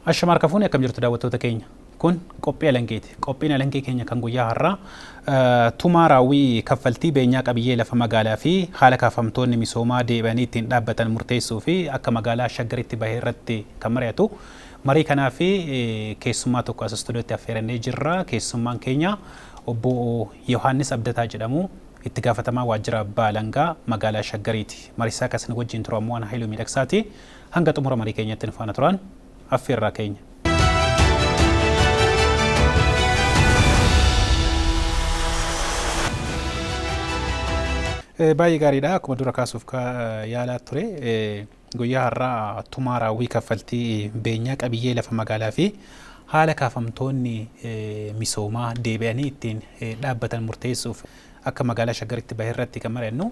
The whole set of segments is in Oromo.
Ashama harka fuune, akkam jirtu daawwattoota keenya? Kun qophii alangeeti. Qophiin alangee keenya kan guyyaa har'aa tumaa raawwii kaffaltii beenyaa qabiyyee lafa magaalaa fi haala kaafamtoonni misoomaa deebi'anii ittiin dhaabbatan murteessuu fi akka magaalaa Shaggaritti bahe irratti kan mari'atu. Marii kanaa fi keessummaa tokko as istuudiyootti affeerannee jirra. Keessummaan keenya obbo Yohaannis Abdataa jedhamu. Itti gaafatamaa waajjira abbaa alangaa magaalaa Shaggariiti. Mariisaa kan isin wajjin turu ammoo ana Haayiluu Miidhagsaati. Hanga xumura marii keenyatti nu faana turaan affeerraa keenya. Baay'ee gaariidha. Akkuma dura kaasuuf yaalaa ture, guyyaa har'aa tumaa raawwii kaffaltii beenyaa qabiyyee lafa magaalaa fi haala kaafamtoonni misoomaa deebi'anii ittiin dhaabbatan murteessuuf akka magaalaa Shaggaritti bahe irratti kan mari'annu.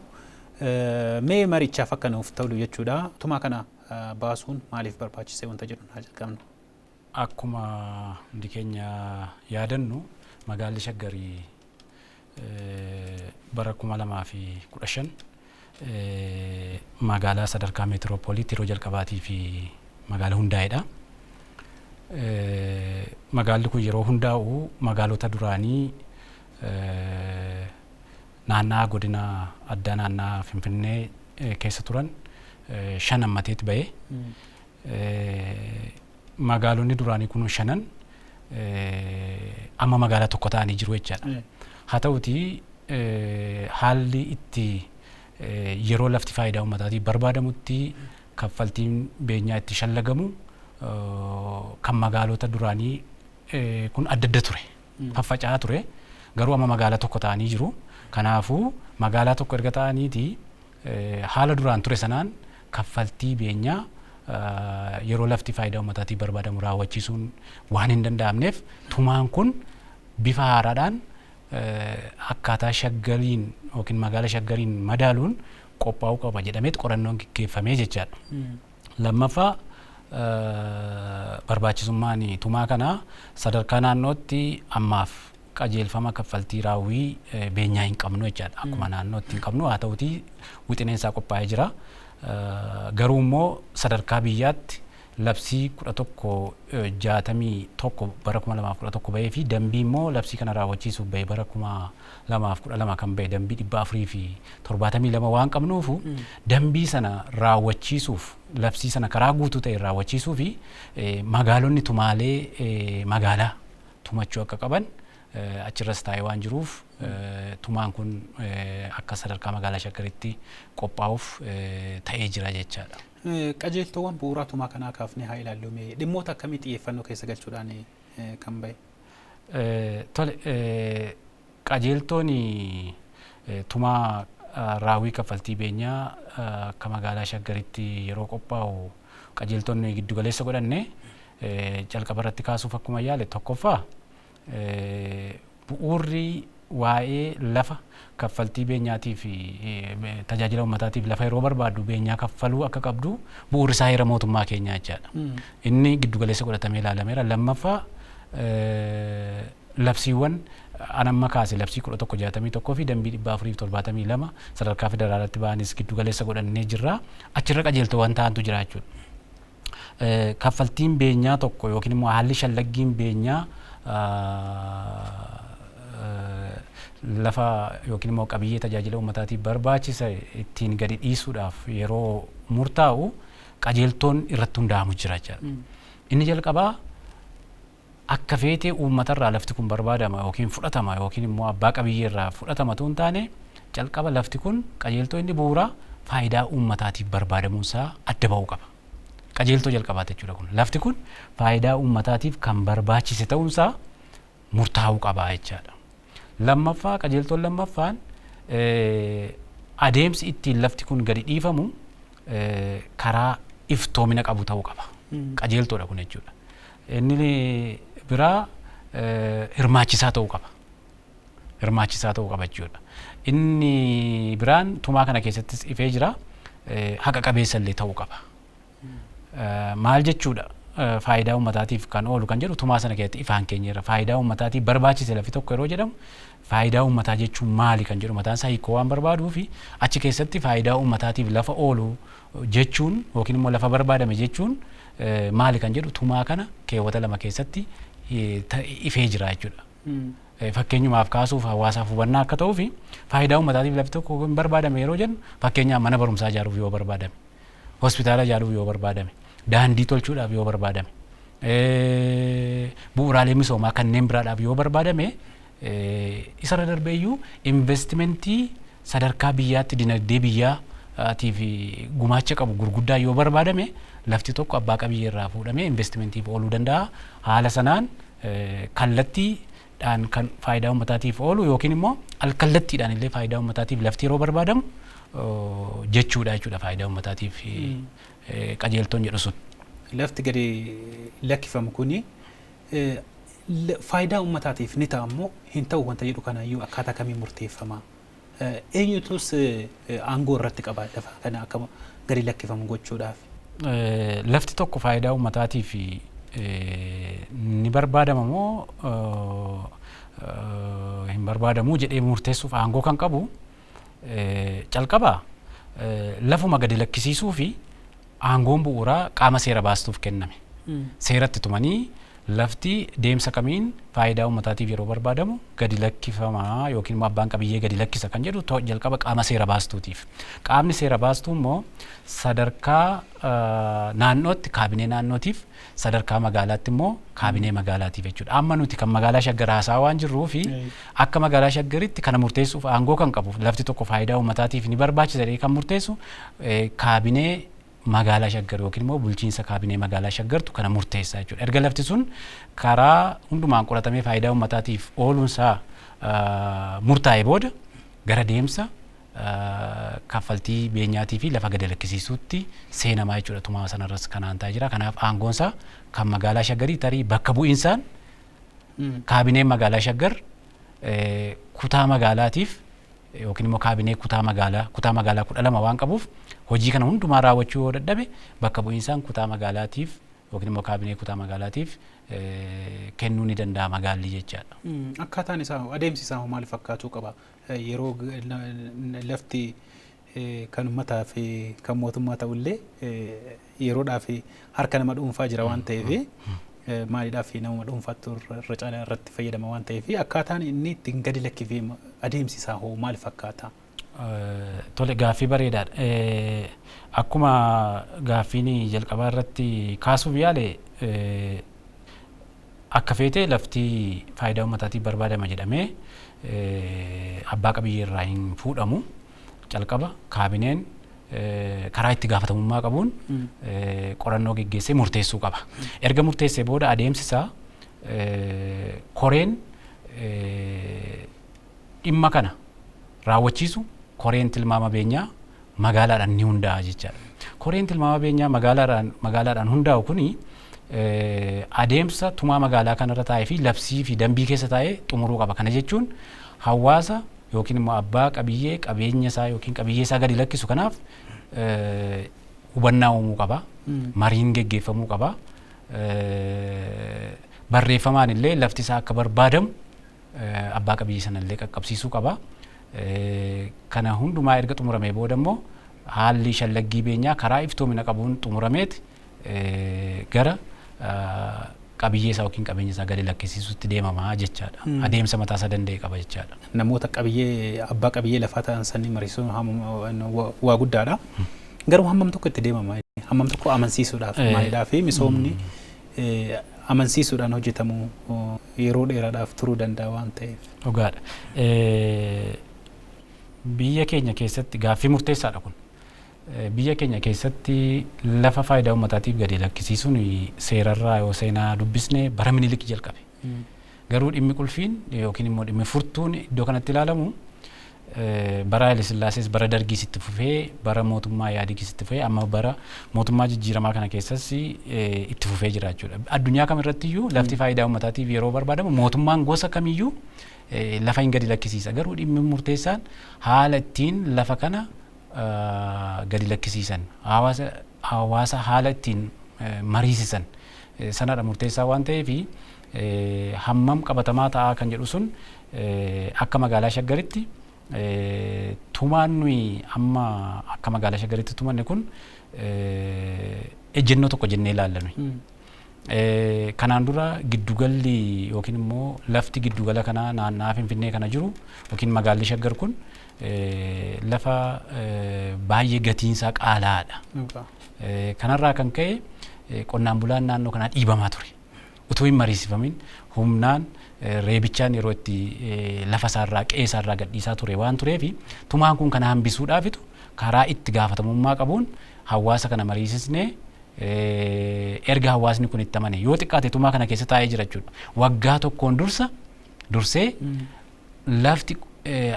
Mee marichaaf akka nuuf tolu jechuudha. Tumaa kana baasuun maaliif barbaachise wanta jedhuun haa jalqabnu. Akkuma hundi keenya yaadannu, magaalli Shaggarii bara 2015 magaalaa sadarkaa meetiroopooliitti yeroo jalqabaatii fi magaala hundaa'edha. Magaalli kun yeroo hundaa'u magaalota duraanii naannaa godina addaa naannaa Finfinnee keessa turan shan hammateeti ba'e. Magaalonni duraanii kun shanan amma magaalaa tokko ta'anii jiru jechaadha. Haa ta'utii, haalli itti yeroo lafti faayidaa uummataatiif barbaadamutti kaffaltiin beenyaa itti shallagamu kan magaalota duraanii kun adda adda ture. Faffaca'aa ture. Garuu amma magaalaa tokko ta'anii jiru. Kanaafuu magaalaa tokko erga ta'aniiti haala duraan ture sanaan kaffaltii beenyaa yeroo lafti faayidaa uummataatiif barbaadamu raawwachiisuun waan hin danda'amneef, tumaan kun bifa haaraadhaan akkaataa Shaggariin yookiin magaala Shaggariin madaaluun qophaa'uu qaba jedhameet qorannoon gaggeeffamee jechaadha. Lammaffaa, barbaachisummaan tumaa kanaa sadarkaa naannootti ammaaf qajeelfama kaffaltii raawwii beenyaa hin qabnu jechaadha. Akkuma naannootti hin qabnu, haa ta'utii wixineen isaa qophaa'ee jira. Garuu immoo sadarkaa biyyaatti labsii 1161 bara 2011 bahee fi dambii immoo labsii kana raawwachiisuuf bahe, bara 2012 kan bahe, dambii 472 waan qabnuufu, dambii sana raawwachiisuuf, labsii sana karaa guutuu ta'e raawwachiisuu fi magaalonni tumaalee magaalaa tumachuu akka qaban achirras taa'ee waan jiruuf, tumaan kun akka sadarkaa magaalaa Shaggaritti qophaa'uuf ta'ee jira jechaadha. Qajeeltoowwan bu'uuraa tumaa kanaa kaafnee haa ilaallu mee, dhimmoota akkamii xiyyeeffannoo keessa galchuudhaan kan bahe? Tole, qajeeltoon tumaa raawwii kaffaltii beenyaa akka magaalaa Shaggaritti yeroo qophaa'u qajeeltoonni giddu galeessa godhanne, calqaba irratti kaasuuf akkuma yaale, tokkoffaa bu'uurri waa'ee lafa kaffaltii beenyaatii fi tajaajila uummataatiif lafa yeroo barbaaddu beenyaa kaffaluu akka qabdu bu'uurri isaa heera mootummaa keenyaa jechaadha. Inni giddu galeessa godhatamee ilaalameera. Lammaffaa, labsiiwwan an amma kaase, labsii 1161 fi dambii 472 sadarkaa federaalaatti ba'anis giddu galeessa godhannee jirra. Achirra qajeeltoowwan ta'antu jira jechuudha. Kaffaltiin beenyaa tokko yookiin immoo haalli shallaggiin beenyaa lafa yookiin immoo qabiyyee tajaajila uummataatiif barbaachisa ittiin gadi dhiisuudhaaf yeroo murtaa'u qajeeltoon irratti hundaa'amu jira jechaadha. Inni jalqabaa, akka feetee uummatarraa lafti kun barbaadama yookiin fudhatama yookiin immoo abbaa qabiyyee irraa fudhatama otoo hin taane, calqaba lafti kun qajeeltoo inni bu'uuraa faayidaa uummataatiif barbaadamuun isaa adda ba'uu qaba. Qajeeltoo jalqabaati jechuudha kun. Lafti kun faayidaa uummataatiif kan barbaachise ta'uunsaa murtaa'uu qaba jechaadha. Lammaffaa, qajeeltoon lammaffaan, adeemsi ittiin lafti kun gadi dhiifamu karaa iftoomina qabu ta'uu qaba. Qajeeltoodha kun jechuudha. Inni biraa hirmaachisaa ta'uu qaba. Hirmaachisaa ta'uu qaba jechuudha. Inni biraan tumaa kana keessattis ifee jira. Haqa qabeessa illee ta'uu qaba. Maal jechuudha? Faayidaa uummataatiif kan oolu kan jedhu tumaa sana keessatti ifaan keenyeera. Faayidaa uummataatiif barbaachise lafi tokko yeroo jedhamu, faayidaa uummataa jechuun maali kan jedhu mataan isaa hiikoo waan barbaaduu fi achi keessatti faayidaa uummataatiif lafa oolu jechuun yookiin immoo lafa barbaadame jechuun maali kan jedhu tumaa kana keewwata 2 keessatti ifee jira jechuudha. Fakkeenyumaaf kaasuuf hawaasaaf hubannaa akka ta'uuf faayidaa uummataatiif lafti tokko hin barbaadame yeroo jennu, fakkeenyaaf mana barumsaa ijaaruuf yoo barbaadame, hospitaala ijaaruuf yoo barbaadame, daandii tolchuudhaaf yoo barbaadame, bu'uuraalee misoomaa kanneen biraadhaaf yoo barbaadame, isarra darbee iyyuu investimentii sadarkaa biyyaatti dinagdee biyyaatiif gumaacha qabu gurguddaa yoo barbaadame, lafti tokko abbaa qabiyyee irraa fuudhamee investimentiif ooluu danda'a. Haala sanaan kallattiidhaan kan faayidaa uummataatiif oolu yookiin immoo alkallattiidhaan illee faayidaa uummataatiif lafti yeroo barbaadamu jechuudha faayidaa uummataatiif qajeeltoon jedhu sun. Lafti gadi lakkifamu kuni faayidaa uummataatiif ni ta'a immoo hin ta'u wanta jedhu kanaayyuu akkaataa kamiin murteeffama? Eenyutus aangoo irratti qaba lafa kana akka gadi lakkifamu gochuudhaaf? Lafti tokko faayidaa uummataatiif ni barbaadama moo hin barbaadamuu jedhee murteessuuf aangoo kan qabu calqaba lafuma gadi lakkisiisuu fi aangoon bu'uuraa qaama seera baastuuf kenname. Seeratti tumanii lafti deemsa kamiin faayidaa uummataatiif yeroo barbaadamu gadi lakkifamaa yookiin immoo abbaan qabiyyee gadi lakkisa kan jedhu jalqaba qaama seera baastuutiif. Qaamni seera baastuu immoo sadarkaa naannootti kaabinee naannootiif, sadarkaa magaalaatti immoo kaabinee magaalaatiif jechuudha. Amma nuti kan magaalaa Shaggar haasaa waan jirruu fi akka magaalaa Shaggaritti kana murteessuuf aangoo kan qabu, lafti tokko faayidaa uummataatiif ni barbaachisa jedhee kan murteessu kaabinee magaalaa Shaggar yookiin immoo bulchiinsa kaabinee magaalaa Shaggartu kana murteessa jechuudha. Erga lafti sun karaa hundumaan qoratamee faayidaa uummataatiif ooluunsaa murtaa'e booda gara deemsa kaffaltii beenyaatii fi lafa gadi lakkisiisuutti seenamaa jechuudha. Tumaa sanarras kanaan ta'aa jira. Kanaaf aangoonsaa kan magaalaa Shaggarii, tarii bakka bu'iinsaan kaabineen magaalaa Shaggar kutaa magaalaatiif yookiin immoo kaabinee kutaa magaalaa 12 waan qabuuf, hojii kana hundumaa raawwachuu yoo dadhabe, bakka bu'iinsaan kutaa magaalaatiif yookiin immoo kaabinee kutaa magaalaatiif kennuu ni danda'a magaalli jechaadha. Akkaataan isaa, adeemsi isaa maal fakkaatuu qaba? Yeroo lafti kan uummataa fi kan mootummaa ta'ullee yeroodhaaf harka nama dhuunfaa jira waan ta'eef, maaliidhaaf nama dhuunfaatti irra caalaa irratti fayyadama waan ta'eef, akkaataan inni ittiin gadi lakkifee adeemsi isaa hoo maal fakkaata? Tole, gaaffii bareedaadha. Akkuma gaaffiin jalqabaa irratti kaasuuf yaale, akka feete lafti faayidaa uummataatiif barbaadama jedhamee abbaa qabiyyee irraa hin fuudhamu. Calqaba kaabineen karaa itti gaafatamummaa qabuun qorannoo geggeessee murteessuu qaba. Erga murteessee booda adeemsi isaa koreen dhimma kana raawwachiisu, koreen tilmaama beenyaa magaalaadhaan ni hundaa'a jechaadha. Koreen tilmaama beenyaa magaalaadhaan hundaa'u kuni adeemsa tumaa magaalaa kanarra taa'ee fi labsii fi dambii keessa taa'ee xumuruu qaba. Kana jechuun hawaasa yookiin immoo abbaa qabiyyee qabeenya isaa yookiin qabiyyee isaa gadi lakkisu kanaaf hubannaa uumuu qaba. Mariin geggeeffamuu qaba. Barreeffamaan illee lafti isaa akka barbaadamu abbaa qabiyyee sana illee qaqqabsiisuu qaba. Kana hundumaa erga xumuramee booda immoo haalli shallaggii beenyaa karaa iftoomina qabuun xumurameet gara qabiyyee isaa yookiin qabeenya isaa gadi lakkisiisutti deemamaa jechaadha. Adeemsa mataa isaa danda'e qaba jechaadha. Namoota qabiyyee abbaa qabiyyee lafaa ta'an sanii mariisuun waa guddaadha. Garuu hammam tokko itti deemama? Hammam tokko amansiisuudhaaf, maalidhaa fi misoomni amansiisuudhaan hojjetamu yeroo dheeraadhaaf turuu danda'a waan ta'eef. Dhugaadha. Biyya keenya keessatti gaaffii murteessaadha kun. Biyya keenya keessatti lafa faayidaa uummataatiif gadi lakkisiisuun seerarraa yoo seenaa dubbisne bara Minilik jalqabe. Garuu dhimmi qulfiin yookiin immoo dhimmi furtuun iddoo kanatti ilaalamu bara Haile Sillaasees, bara Dargiis itti fufee, bara mootummaa Yaadigiis itti fufee, amma bara mootummaa jijjiiramaa kana keessas itti fufee jira jechuudha. Addunyaa kamirratti iyyuu lafti faayidaa uummataatiif yeroo barbaadamu mootummaan gosa kamiyyuu lafa hin gadi lakkisiisa. Garuu dhimmi murteessaan haala ittiin lafa kana gadi lakkisiisan, hawaasa haala ittiin mariisisan sanadha murteessaa waan ta'eef, hammam qabatamaa ta'aa kan jedhu sun akka magaalaa Shaggaritti tumaan nuyi amma akka magaalaa Shaggaritti tumanne kun Ejjennoo tokko jennee ilaalla nuyi. Kanaan dura giddugalli yookiin immoo lafti giddugala kanaa naanna'aa Finfinnee kana jiru yookiin magaalli Shaggar kun lafa baay'ee gatiinsaa qaalaa'aadha. Kanarraa kan ka'e qonnaan bulaan naannoo kanaa dhiibamaa ture. Utuu hin mariisifamin humnaan, reebichaan yeroo itti lafa isaarraa, qe'ee isaarraa gadhiisaa ture waan tureef, tumaan kun kana hambisuudhaafitu karaa itti gaafatamummaa qabuun hawaasa kana mariisisnee, erga hawaasni kun itti amane, yoo xiqqaate tumaa kana keessa taa'ee jira jechuudha. Waggaa tokkoon dursee lafti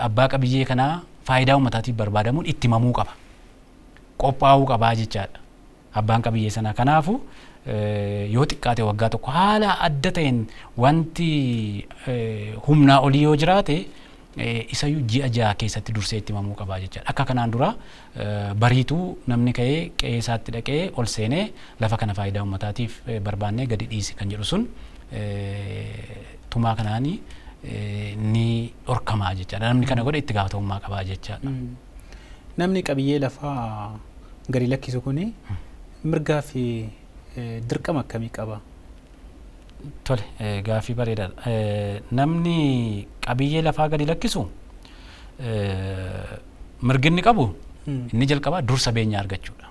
abbaa qabiyyee kanaa faayidaa uummataatiif barbaadamuun itti himamuu qaba. Qophaa'uu qabaa jechaadha abbaan qabiyyee sanaa. Kanaafu yoo xiqqaate waggaa tokko, haala adda ta'een wanti humnaa olii yoo jiraate, isayyuu ji'a 6 keessatti dursee itti himamuu qabaa jechaadha. Akka kanaan dura bariituu namni ka'ee qe'ee isaatti dhaqee ol seenee lafa kana faayidaa uummataatiif barbaannee gadi dhiisi kan jedhu sun tumaa kanaanii ni dhorkamaa jechaadha. Namni kana godhe itti gaafatamummaa qabaa jechaadha. Namni qabiyyee lafaa gadi lakkisu kuni mirgaa fi dirqama akkamii qaba? Tole, gaaffii bareedaadha. Namni qabiyyee lafaa gadi lakkisu mirgi inni qabu inni jalqabaa dursa beenyaa argachuudha.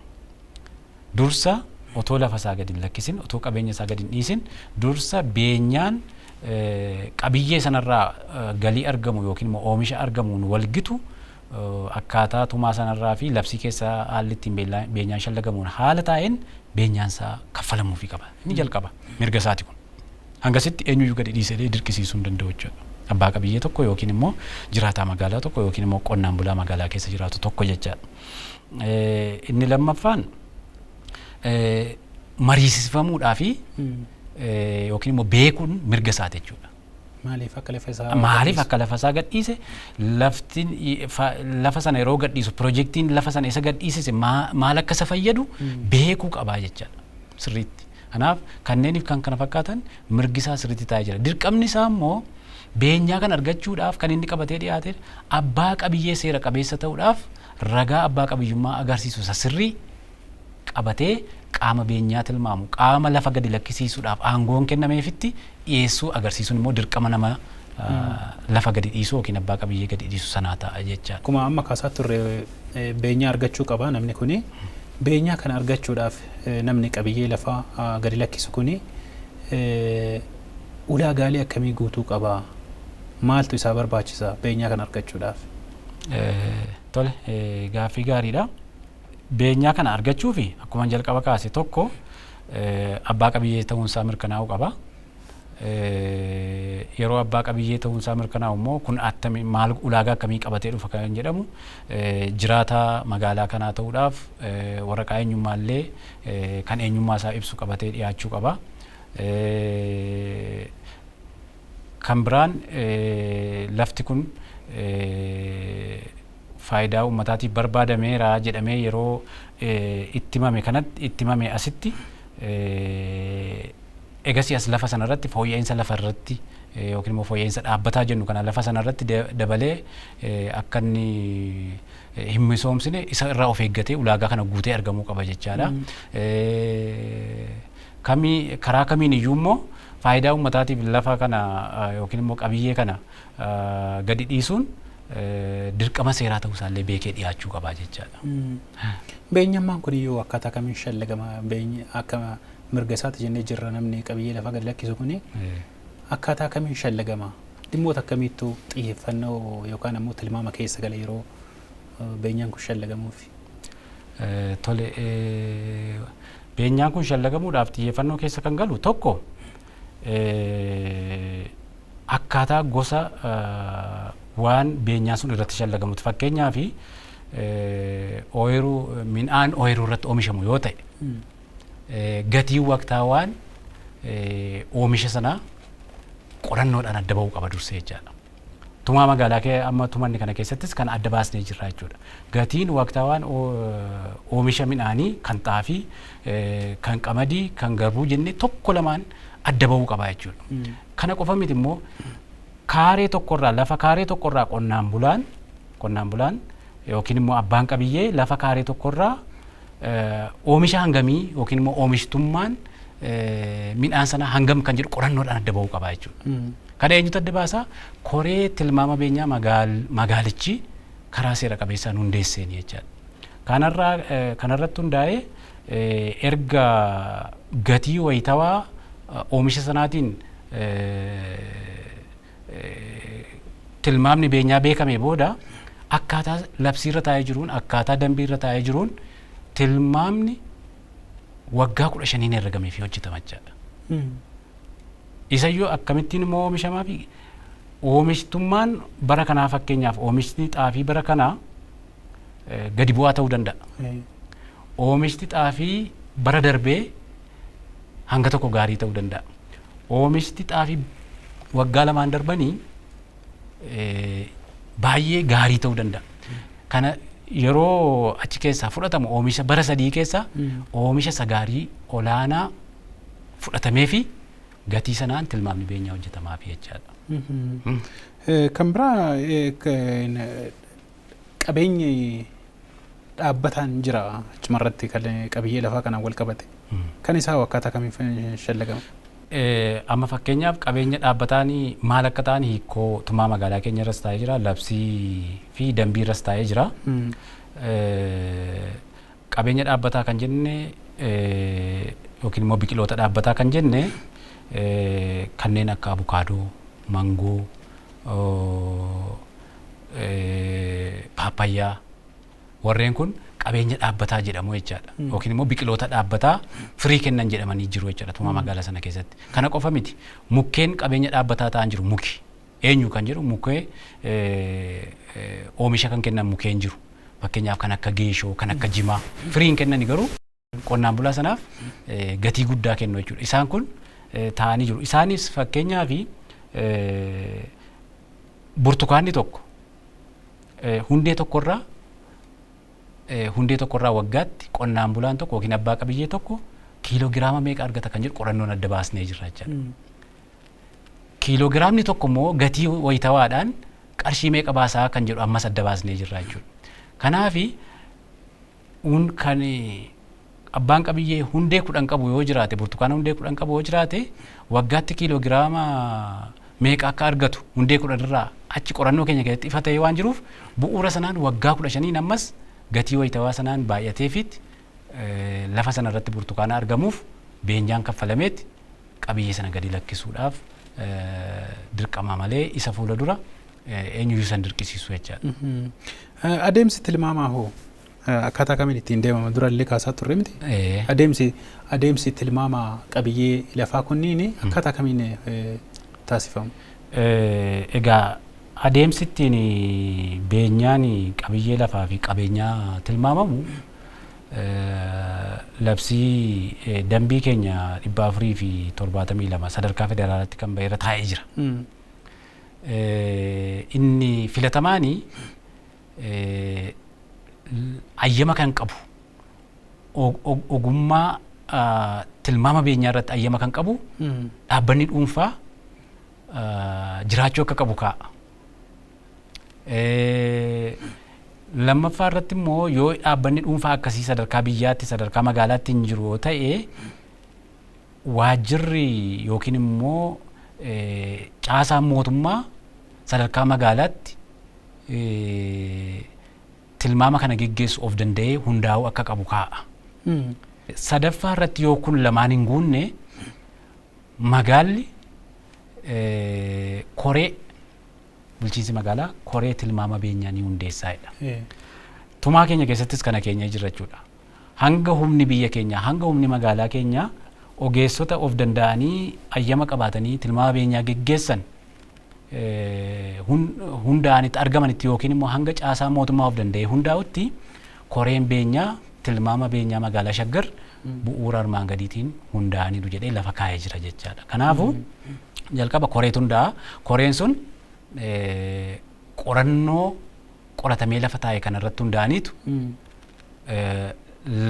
Dursa otoo lafa isaa gadi hin lakkisin, otoo qabeenya isaa gadi hin dhiisin, dursa beenyaan qabiyyee sanarraa galii argamu yookiin immoo oomisha argamuun walgitu, akkaataa tumaa sanarraa fi labsii keessa haalli ittiin beenyaan shallagamuun haala taa'een beenyaan isaa kaffalamuufii qaba. Inni jalqaba mirga isaati kun. Hangasitti eenyuyyuu gadi dhiisee dirqisiisuu hin danda'u jechuudha. Abbaa qabiyyee tokko yookiin immoo jiraataa magaalaa tokko yookiin immoo qonnaan bulaa magaalaa keessa jiraatu tokko jechaadha. Inni lammaffaan mariisifamuudhaa fi yookiin immoo beekuun mirga isaati jechuudha. Maaliif akka lafa isaa Maaliif akka lafa isaa gadhiise, lafti lafa sana yeroo gadhiisu piroojeektiin lafa sana isa gadhiisise maal akka isa fayyadu beekuu qabaa jechaadha sirriitti. Kanaaf kanneeniif kan kana fakkaatan mirgi isaa sirriitti taa'ee jira. Dirqamni isaa immoo beenyaa kan argachuudhaaf kan inni qabatee dhiyaate abbaa qabiyyee seera qabeessa ta'uudhaaf ragaa abbaa qabiyyummaa agarsiisu isa sirrii qabatee qaama beenyaa tilmaamu, qaama lafa gadi lakkisiisuudhaaf aangoon kennameefitti dhiyeessuu agarsiisuun immoo dirqama nama lafa gadi dhiisuu yookiin abbaa qabiyyee gadi dhiisu sanaa ta'a jechaadha. Akkuma amma kaasaa turre, beenyaa argachuu qaba namni kuni. Beenyaa kana argachuudhaaf namni qabiyyee lafaa gadi lakkisu kuni ulaagaalee akkamii guutuu qaba? Maaltu isaa barbaachisa beenyaa kana argachuudhaaf? Tole, gaaffii gaariidha. Beenyaa kana argachuuf akkuma jalqaba kaase, tokko abbaa qabiyyee ta'uunsaa mirkanaa'uu qaba. Yeroo abbaa qabiyyee ta'uunsaa mirkanaa'u immoo kun attami, maal, ulaagaa akkamii qabatee dhufa kan jedhamu, jiraataa magaalaa kanaa ta'uudhaaf waraqaa eenyummaallee kan eenyummaa isaa ibsu qabatee dhiyaachuu qaba. Kan biraan lafti kun faayidaa uummataatiif barbaadameera jedhamee yeroo itti himame kanatti, itti himame asitti, egasii as lafa sana irratti fooyya'insa lafa irratti yookiin immoo fooyya'insa dhaabbataa jennu kana lafa sana irratti dabalee akka inni hin misoomsine isa irraa of eeggatee ulaagaa kana guutee argamuu qaba jechaadha. Kamii karaa kamiin iyyuu immoo faayidaa uummataatiif lafa kana yookiin immoo qabiyyee kana gadi dhiisuun dirqama seeraa ta'uu isaallee beekee dhiyaachuu qabaa jechaadha. Beenyammaan kun iyyuu akkaataa kamiin shallagama? Akka mirga isaati jennee jirra, namni qabiyyee lafaa gadi lakkisu kuni akkaataa kamiin shallagama? Dhimmoota akkamiittu xiyyeeffannoo yookaan ammoo tilmaama keessa gala yeroo beenyaan kun shallagamuufi? Tole, beenyaan kun shallagamuudhaaf xiyyeeffannoo keessa kan galu tokko akkaataa gosa waan beenyaan sun irratti shallagamuti. Fakkeenyaaf, ooyiruu, midhaan ooyiruu irratti oomishamu yoo ta'e, gatiin waqtaawaan oomisha sanaa qorannoodhaan adda ba'uu qaba dursee jechaadha. Tumaa magaalaa kee amma tumanni kana keessattis kan adda baasnee jirra jechuudha. Gatiin waqtaawaan oomisha midhaanii kan xaafii, kan qamadii, kan garbuu jennee tokko lamaan adda ba'uu qaba jechuudha. Kana qofa miti immoo, kaaree tokkorraa, lafa kaaree tokkorraa qonnaan bulaan yookiin immoo abbaan qabiyyee lafa kaaree tokkorraa Oomisha hangamii yookiin immoo oomishtummaan midhaan sanaa hangam kan jedhu qorannoodhaan adda bahuu qaba jechuudha. Kana eenyutu adda baasaa? Koree tilmaama beenyaa magaalichi karaa seera qabeessaan hundeesseen jechaadha. Kanarraa kanarratti hundaa'ee erga gatii wayitawaa oomisha sanaatiin tilmaamni beenyaa beekame booda, akkaataa labsiirra taa'ee jiruun, akkaataa dambiirra taa'ee jiruun, tilmaamni waggaa 15n herregamee fi hojjetama jechaadha. Isayyuu akkamittiin immoo oomishamaa fi oomishtummaan bara kanaa, fakkeenyaaf oomishni xaafii bara kanaa gadi bu'aa ta'uu danda'a. Oomishni xaafii bara darbee hanga tokko gaarii ta'uu danda'a. Oomishni xaafii waggaa 2n darbanii baay'ee gaarii ta'uu danda'a. Kana yeroo achi keessaa fudhatamu, oomisha bara 3 keessaa oomisha isa gaarii olaanaa fudhatamee fi gatii sanaan tilmaamni beenyaa hojjetamaafi jechaadha. Kan biraa, qabeenyi dhaabbataan jira achumarratti kan qabiyyee lafaa kanaan wal qabate. Kan isaa akkaataa kamiin shallagama? Amma fakkeenyaaf qabeenya dhaabbataan maal akka ta'an hiikoo tumaa magaalaa keenya irras taa'ee jira, labsii fi dambii irras taa'ee jira. Qabeenya dhaabbataa kan jenne yookiin immoo biqiloota dhaabbataa kan jenne kanneen akka abukaadoo, mangoo, paappayyaa, warreen kun qabeenya dhaabbataa jedhamu jechaadha. Yookiin immoo biqiloota dhaabbataa firii kennan jedhamanii jiru jechaadha tumaa magaalaa sana keessatti. Kana qofa miti, mukkeen qabeenya dhaabbataa ta'an jiru. Muki eenyu kan jedhu, mukkee oomisha kan kennan mukkeen jiru. Fakkeenyaaf kan akka geeshoo, kan akka jimaa, firii hin kennani garuu qonnaan bulaa sanaaf gatii guddaa kennu jechuudha. Isaan kun taa'anii jiru. Isaanis fakkeenyaaf burtukaanni tokko hundee tokkorraa waggaatti qonnaan bulaan tokko yookiin abbaa qabiyyee tokko kiiloogiraama meeqa argata kan jedhu qorannoon adda baasnee jirra jechaadha. Kiiloogiraamni tokko immoo gatii wayitawaadhaan qarshii meeqa baasaa kan jedhu ammas adda baasnee jirra jechuudha. Kanaafi kan abbaan qabiyyee hundee 10 qabu yoo jiraate, burtukaana hundee 10 qabu yoo jiraate, waggaatti kiiloogiraama meeqa akka argatu hundee 10 irraa achi qorannoo keenya keessatti ifa ta'ee waan jiruuf, bu'uura sanaan waggaa 15n ammas gatii wayitawaa sanaan baay'ateefiitti lafa sana irratti burtukaana argamuuf beenyaan kaffalameetti qabiyyee sana gadi lakkisuudhaaf dirqama malee isa fuula dura eenyuyyuu san dirqisiisu jechaadha. Adeemsi tilmaamaa hoo akkaataa kamiin ittiin deemama? Durallee kaasaa turre miti? Adeemsi tilmaama qabiyyee lafaa kunniin akkaataa kamiin taasifamu? Egaa adeemsi ittiin beenyaan qabiyyee lafaa fi qabeenyaa tilmaamamu labsii dambii keenya 472 sadarkaa federaalaatti kan bahe irra taa'ee jira. Inni filatamaani ayyama kan qabu, ogummaa tilmaama beenyaa irratti ayyama kan qabu dhaabbanni dhuunfaa jiraachuu akka qabu kaa'a. Lammaffaa irratti immoo yoo dhaabbanni dhuunfaa akkasii sadarkaa biyyaatti, sadarkaa magaalaatti hin jiru yoo ta'e, waajjirri yookiin immoo caasaan mootummaa sadarkaa magaalaatti tilmaama kana geggeessu of danda'ee hundaa'uu akka qabu kaa'a. Sadaffaa irratti yoo kun lamaan hin guunne, magaalli koree, bulchiinsi magaalaa koree tilmaama beenyaa ni hundeessaa'edha. Tumaa keenya keessattis kana keenya jira jechuudha. Hanga humni biyya keenyaa, hanga humni magaalaa keenyaa ogeessota of danda'anii ayyama qabaatanii tilmaama beenyaa geggeessan hundaa'anitti argamanitti, yookiin immoo hanga caasaa mootummaa of danda'ee hundaa'utti, koreen beenyaa tilmaama beenyaa magaalaa Shaggar bu'uura armaan gadiitiin hundaa'aniiru jedhee lafa kaa'ee jira jechaadha. Kanaafuu jalqaba koreetu hundaa'a. Koreen sun qorannoo qoratamee lafa taa'e kanarratti hundaa'aniitu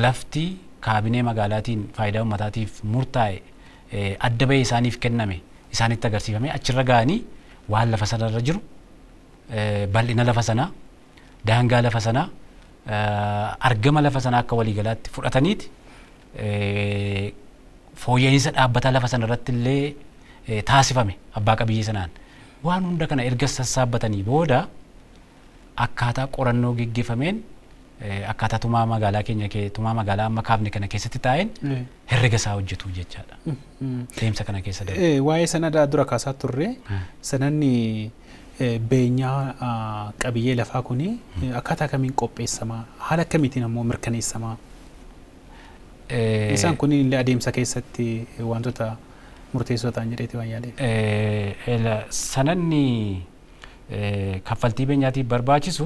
lafti kaabinee magaalaatiin faayidaa uummataatiif murtaa'e adda bahee isaaniif kenname isaanitti agarsiifamee, achirra ga'anii waan lafa sanarra jiru, bal'ina lafa sanaa, daangaa lafa sanaa, Argama lafa sanaa akka waliigalaatti fudhataniiti fooyya'insa dhaabbataa lafa sana irratti illee taasifame abbaa qabiyyee sanaan waan hunda kana erga sassaabbatanii booda akkaataa qorannoo geggeeffameen, akkaataa tumaa magaalaa keenya, tumaa magaalaa amma kaafne kana keessatti taa'een herrega isaa hojjetu jechaadha. Deemsa kana keessa darbu. Waa'ee sanadaa dura kaasaa turre, sanadni beenyaa qabiyyee lafaa kuni akkaataa kamiin qopheessamaa, haala akkamiitiin ammoo mirkaneessamaa? Isaan kunniin illee adeemsa keessatti wantoota murteessoo ta'an jedheeti waan yaadeef. Sanadni kaffaltii beenyaatiif barbaachisu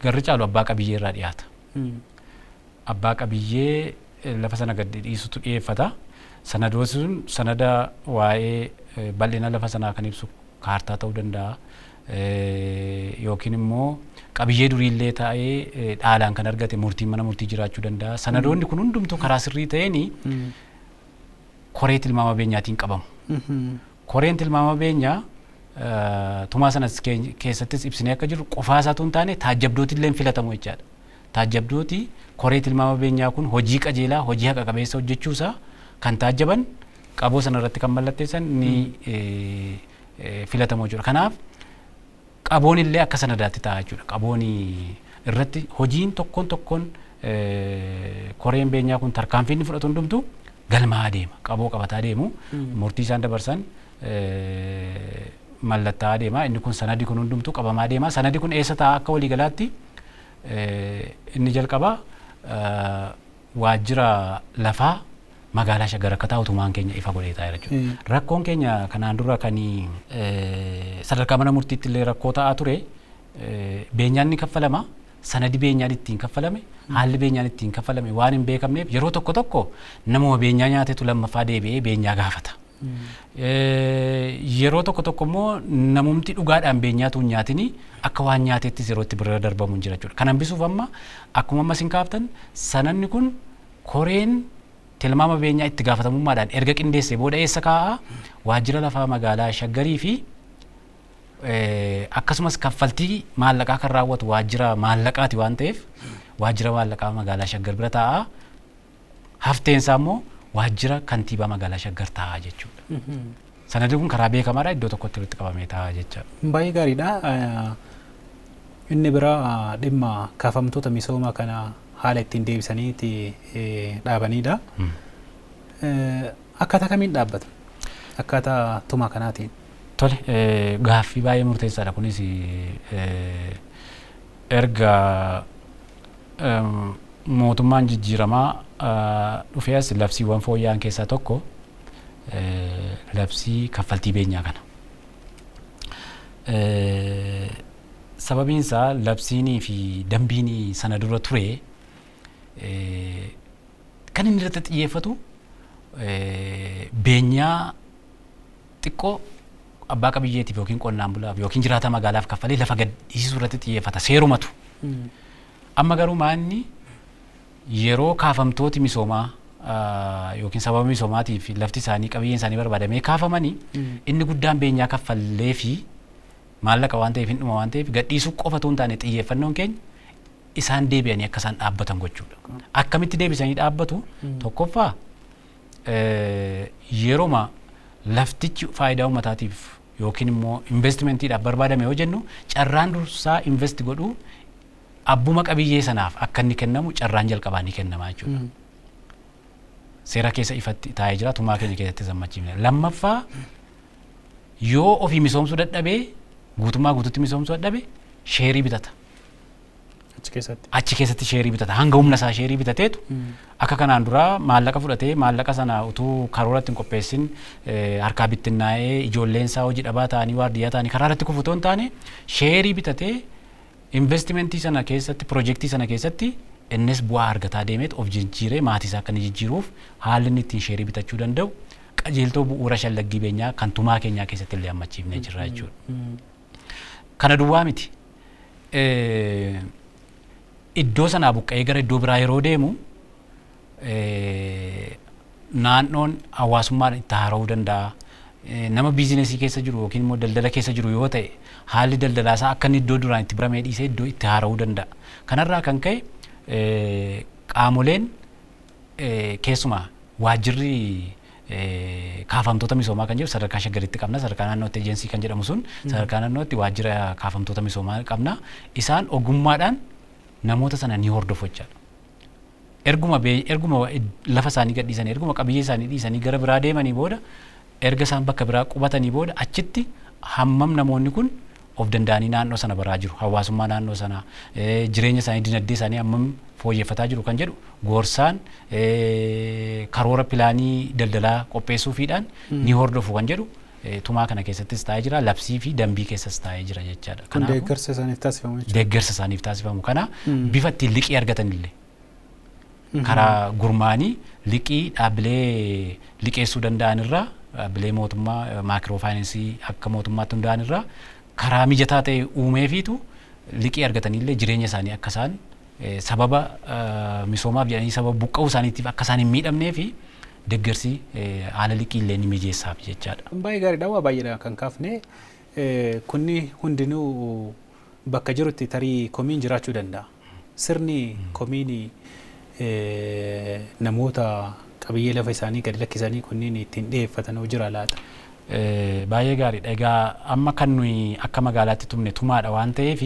garri caalu abbaa qabiyyee irraa dhiyaata. Abbaa qabiyyee lafa sana gadi dhiisutu dhiyeeffata. Sanadooti sun sanada waa'ee bal'ina lafa sanaa kan ibsu kaartaa ta'uu danda'a. Yookiin immoo qabiyyee duriillee ta'ee dhaalaan kan argate murtiin mana murtii jiraachuu danda'a. Sanadoonni kun hundumtuu karaa sirrii ta'een koree tilmaama beenyaatiin qabamu. Koreen tilmaama beenyaa tumaa sanas keessattis ibsinee akka jiru qofaa isaatu hin taane taajjabdooti illee filatamu jechaadha. Taajjabdooti koree tilmaama beenyaa kun hojii qajeelaa, hojii haqa qabeessa hojjechuusaa kan taajjaban, qaboo sana irratti kan mallatteessan ni filatamu jechuudha. Kanaaf qaboon illee akka sanadaatti ta'a jechuudha. Qaboon irratti hojiin tokkoon tokkoon koreen beenyaa kun tarkaanfii inni fudhatu hundumtuu galmaa'aa deema. Qaboo qabataa deemu. Murtii isaan dabarsan mallattaa'aa deema. Inni kun sanadi kun hundumtuu qabamaa deema. Sanadi kun eessa ta'a? Akka waliigalaatti inni jalqabaa waajjira lafaa magaalaa Shaggar akka taa'u tumaan keenya ifa godhee taa'eera jechuudha. Rakkoon keenya kanaan dura kan sadarkaa mana murtiitti illee rakkoo ta'aa ture, beenyaan ni kaffalama, sanadi beenyaan ittiin kaffalame, haalli beenyaan ittiin kaffalame waan hin beekamneef yeroo tokko tokko namuma beenyaa nyaatetu lammaffaa deebi'ee beenyaa gaafata. Yeroo tokko tokko immoo namumti dhugaadhaan beenyaatu hin nyaatini akka waan nyaateettis yeroo itti bira darbamu hin jira jechuudha. Kan hambisuuf amma akkuma amma isin kaaftan sanadni kun koreen tilmaama beenyaa itti gaafatamummaadhaan erga qindeessee booda eessa kaa'a? Waajjira lafaa magaalaa Shaggarii fi akkasumas kaffaltii maallaqaa kan raawwatu waajjira maallaqaati waan ta'eef waajjira maallaqaa magaalaa Shaggar bira taa'a. Hafteen isaa immoo waajjira kantiibaa magaalaa Shaggar taa'a jechuudha. Sanadni kun karaa beekamaadha iddoo tokkotti walitti qabamee taa'a jechaadha. Baay'ee gaariidha. Inni biraa dhimma kaafamtoota misoomaa kana haala ittiin deebisanii itti dhaabanidha. Akkaataa kamiin dhaabbatu? Akkaataa tumaa kanaatiin. Tole, gaaffii baay'ee murteessaadha kunis. Erga mootummaan jijjiiramaa dhufee as labsiiwwan fooyya'an keessaa tokko labsii kaffaltii beenyaa kana. Sababiin isaa labsiinii fi dambiin sana dura ture kan inni irratti xiyyeeffatu beenyaa xiqqoo abbaa qabiyyeetiif yookiin qonnaan bulaaf yookiin jiraata magaalaaf kaffalee lafa gad dhiisisuu irratti xiyyeeffata seerumatu. Amma garuu maanni yeroo kaafamtooti misoomaa yookiin sababa misoomaatiif lafti isaanii, qabiyyeen isaanii barbaadamee kaafamanii, inni guddaan beenyaa kaffallee fi maallaqa waan ta'eef hin dhuma waan ta'eef gadhiisuu qofa otoo hin taane xiyyeeffannoon keenya isaan deebi'anii akka isaan dhaabbatan gochuudha. Akkamitti deebisanii dhaabbatu? Tokkoffaa, yeroma laftichi faayidaa uummataatiif yookiin immoo investimentiidhaaf barbaadame yoo jennu carraan dursaa invest godhuu abbuma qabiyyee sanaaf akka inni kennamu carraan jalqabaa ni kennama jechuudha. Seera keessa ifatti taa'ee jira, tumaa keenya keessatti gammachiifne. Lammaffaa, yoo ofii misoomsuu dadhabee, guutummaa guututti misoomsuu dadhabe, sheerii bitata. Achi keessatti. Achi keessatti sheerii bitata. Hanga humna isaa sheerii bitateetu akka kanaan duraa maallaqa fudhatee maallaqa sana utuu karooratti hin qopheessin harkaa bittinnaa'ee ijoolleen isaa hojii dhabaa ta'anii waardiyyaa ta'anii karaa irratti kufu otoo hin taane, sheerii bitatee investimentii sana keessatti, piroojeektii sana keessatti innis bu'aa argataa deemeet of jijjiiree maatii isaa akka inni jijjiiruuf haalli inni ittiin sheerii bitachuu danda'u qajeeltoo bu'uura shallaggii beenyaa kan tumaa keenyaa keessatti illee hammachiifnee jirra jechuudha. Kana duwwaa miti. Iddoo sanaa buqqa'ee gara iddoo biraa yeroo deemu naannoon hawaasummaan itti haara'uu danda'a. Nama biizinesii keessa jiru yookiin immoo daldala keessa jiru yoo ta'e, haalli daldalaa isaa akka inni iddoo duraan itti baramee dhiisee iddoo itti haara'uu danda'a. Kanarraa kan ka'e qaamoleen, keessumaa waajjirri kaafamtoota misoomaa kan jedhu sadarkaa Shaggaritti qabna. Sadarkaa naannootti ejensii kan jedhamu sun, sadarkaa naannootti waajjira kaafamtoota misoomaa qabna. Isaan ogummaadhaan namoota sana ni hordofu jechaadha. Erguma lafa isaanii gadhiisanii, erguma qabiyyee isaanii dhiisanii gara biraa deemanii booda, erga isaan bakka biraa qubatanii booda, achitti hammam namoonni kun of danda'anii naannoo sana baraa jiru, hawaasummaa naannoo sanaa, jireenya isaanii, dinagdee isaanii hammam fooyyeffataa jiru kan jedhu gorsaan, karoora pilaanii daldalaa qopheessuufiidhaan ni hordofu kan jedhu tumaa kana keessattis taa'ee jira, labsii fi dambii keessas taa'ee jira jechaadha. Kun deeggarsa isaaniif taasifamu jechuudha. Deeggarsa isaaniif taasifamu kana bifa ittiin liqii argatanillee karaa gurmaanii liqii dhaabbilee liqeessuu danda'an irraa, dhaabbilee mootummaa maakiroo faayinaansii akka mootummaatti hundaa'an irraa karaa mijataa ta'e uumeefiitu liqii argataniillee jireenya isaanii akka isaan sababa misoomaaf jedhanii sababa buqqa'uu isaaniitiif akka isaan hin miidhamnee fi deeggarsi haala liqii illee ni mijeessaaf jechaadha. Baay'ee gaariidha. Waa baay'eedha kan kaafne. Kunni hundinuu bakka jirutti tarii komiin jiraachuu danda'a. Sirni komiin namoota qabiyyee lafa isaanii gadi lakkisanii kunniin ittiin dhiyeeffatan hoo jira laata? Baay'ee gaariidha. Egaa amma kan nuyi akka magaalaatti tumne tumaadha waan ta'eef,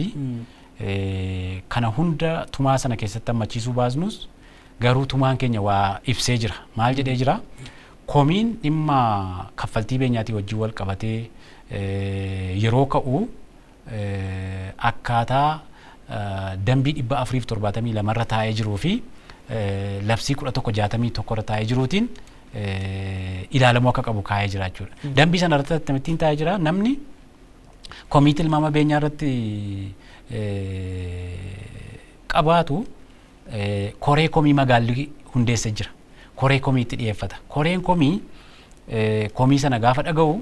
kana hunda tumaa sana keessatti hammachiisuu baasnus, garuu tumaan keenya waa ibsee jira. Maal jedhee jira? Komiin dhimma kaffaltii beenyaatii wajjin wal qabatee yeroo ka'u akkaataa dambii 472 irra taa'ee jiruu fi labsii 1161 irra taa'ee jiruutiin ilaalamuu akka qabu kaa'ee jira jechuudha. Dambii sana irratti akkamittiin taa'ee jira? Namni komii tilmaama beenyaa irratti qabaatu koree komii magaalli hundeessee jira. Koree komiitti dhiyeeffata. Koreen komii komii sana gaafa dhaga'u,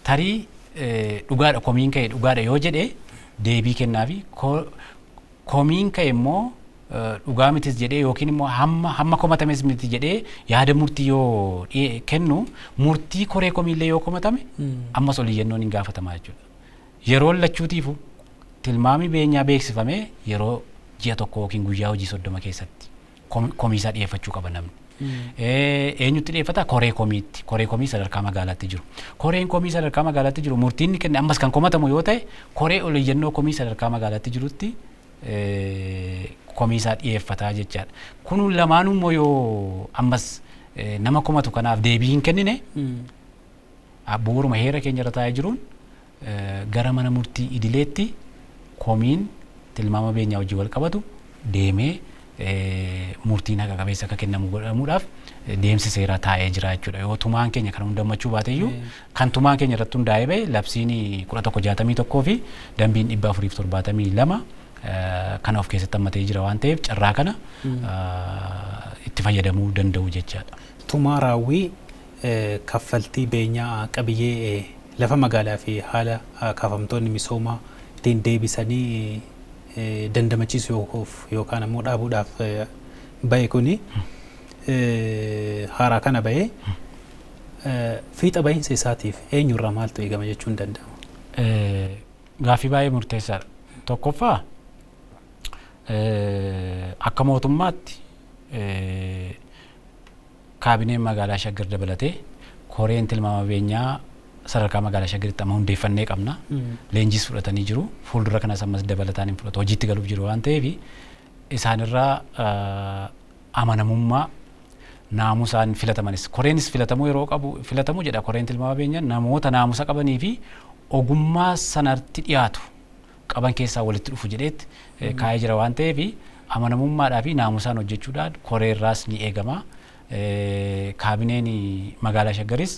tarii dhugaadha, komiin ka'e dhugaadha yoo jedhe deebii kennaafi, komiin ka'e immoo dhugaa mitis jedhee yookiin immoo hamma komatames miti jedhee yaada murtii yoo kennu, murtii koree komiillee yoo komatame ammas ol iyyannoon hin gaafatamaa jechuudha. Yeroo lachuutiifu tilmaami beenyaa beeksifamee yeroo ji'a 1 yookiin guyyaa hojii 30 keessatti komiisaa dhiyeeffachuu qaba namni. Eenyutti dhiyeeffata? Koree komiitti. Koree komii sadarkaa magaalaatti jiru. Koreen komii sadarkaa magaalaatti jiru murtiin inni kenne ammas kan komatamu yoo ta'e, koree ol iyyannoo komii sadarkaa magaalaatti jirutti komiisaa dhiyeeffataa jechaadha. Kun lamaanuu immoo yoo ammas nama komatu kanaaf deebii hin kennine, bu'uuruma heera keenya irra taa'ee jiruun gara mana murtii idileetti komiin tilmaama beenyaa wajjin wal qabatu deemee murtiin haqa qabeessa akka kennamu godhamuudhaaf deemsi seeraa taa'ee jira jechuudha. Yoo tumaan keenya kana hundammachuu baate iyyuu, kan tumaan keenya irratti hundaa'ee bahe labsiin 1161 fi dambiin 472 kana of keessatti hammatee jira waan ta'eef, carraa kana itti fayyadamuu danda'u jechaadha. Tumaa raawwii kaffaltii beenyaa qabiyyee lafa magaalaa fi haala kaafamtoonni misoomaa ittiin deebisanii dandamachiisuuf yookaan ammoo dhaabuudhaaf bahe kuni haaraa kana bahe fiixa bahiinsa isaatiif eenyurraa maaltu eegama jechuun danda'ama? Gaaffii baay'ee murteessaadha. Tokkoffaa, akka mootummaatti kaabineen magaalaa Shaggar dabalatee koreen tilmaama beenyaa sadarkaa magaalaa Shaggaritti amma hundeeffannee qabna. Leenjiis fudhatanii jiru. Fuuldura kanas ammas dabalataan hin fudhatu. Hojiitti galuuf jiru waan ta'eef, isaanirraa amanamummaa, naamusaan filatamanis, koreenis filatamuu yeroo qabu filatamuu jedha. Koreen tilmaama beenyaa namoota naamusa qabanii fi ogummaa sanatti dhiyaatu qaban keessaa walitti dhufu jedheetti kaa'ee jira waan ta'eef, amanamummaadhaa fi naamusaan hojjechuudhaan koreerraas ni eegama. Kaabineen magaalaa Shaggaris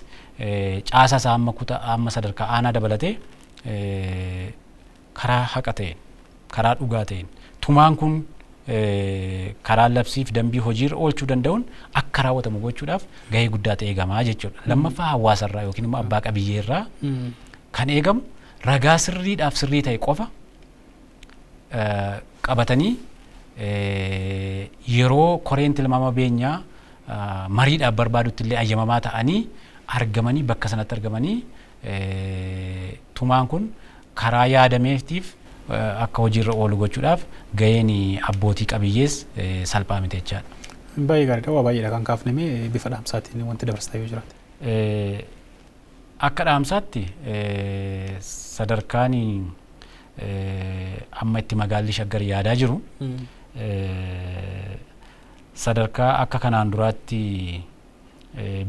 caasaa isaa hamma kutaa, hamma sadarkaa aanaa dabalatee karaa haqa ta'een, karaa dhugaa ta'een tumaan kun karaa labsiif dambii hojiirra oolchuu danda'uun akka raawwatamu gochuudhaaf gahee guddaa ta'e eegamaa jechuudha. Lammaffaa, hawaasarraa yookiin immoo abbaa qabiyyeerraa kan eegamu ragaa sirriidhaaf sirrii ta'e qofa qabatanii yeroo koreen tilmaama beenyaa mariidhaaf barbaadutti illee ayyamamaa ta'anii argamanii bakka sanatti argamanii tumaan kun karaa yaadameetiif akka hojiirra oolu gochuudhaaf gaheen abbootii qabiyyees salphaa miti jechaadha. Baay'ee gaariidha. Waa baay'eedha kan kaafname bifa dhaamsaatiin wanti dabarsitaa yoo jiraate. Akka dhaamsaatti sadarkaan amma itti magaalli Shaggar yaadaa jiru sadarkaa akka kanaan duraatti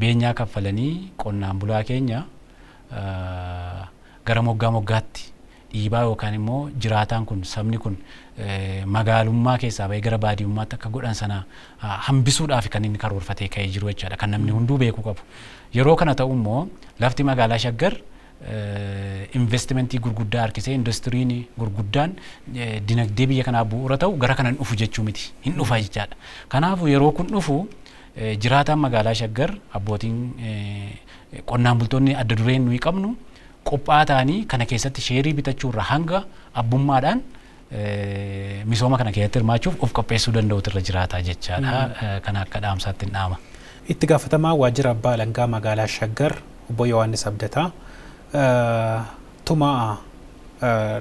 beenyaa kaffalanii qonnaan bulaa keenya gara moggaa moggaatti dhiibaa yookaan immoo jiraataan kun sabni kun magaalummaa keessaa bahee gara baadiyyummaatti akka godhan sana hambisuudhaaf kan inni karoorfatee ka'ee jiru jechaadha kan namni hunduu beekuu qabu. Yeroo kana ta'u immoo lafti magaalaa Shaggar investimentii gurguddaa harkisee industiriin gurguddaan dinagdee biyya kanaa bu'uura ta'u gara kana hin dhufu jechuu miti hin dhufa jechaadha. Kanaafuu yeroo kun dhufu jiraataan magaalaa Shaggar abbootiin qonnaan bultoonni adda dureen nuyi qabnu qophaa'aa ta'anii kana keessatti sheerii bitachuurra hanga abbummaadhaan misooma kana keessatti hirmaachuuf of qopheessuu danda'utu irra jiraata jechaadha. Kana akka dhaamsaatti hin dhaama. Itti gaafatamaa waajjira abbaa alangaa magaalaa Shaggar obbo Yohaannis Abdataa tumaa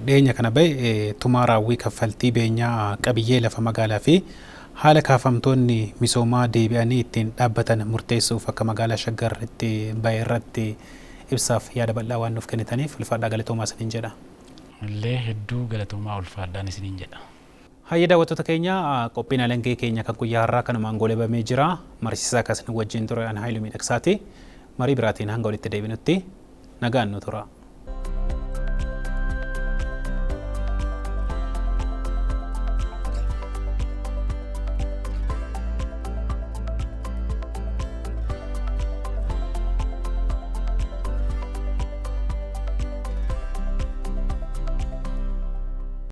dhiyeenya kana bahe tumaa raawwii kaffaltii beenyaa qabiyyee lafa magaalaa fi haala kaafamtoonni misoomaa deebi'anii ittiin dhaabbatan murteessuuf akka magaalaa Shaggar itti bahe irratti ibsaaf yaada bal'aa waan nuuf kennitaniif ulfaadhaa galatoomaa isiniin jedha. Illee hedduu galatoomaa ulfaadhaan isiniin jedha. Hayyee daawwattoota keenya qophiin alangee keenya kan guyyaa har'aa kanumaan goolabamee jira. Marsiisaa akkasni wajjin ture an Haayiluu Miidhagsaati. Marii biraatiin hanga walitti deebinutti nagaan nu tura.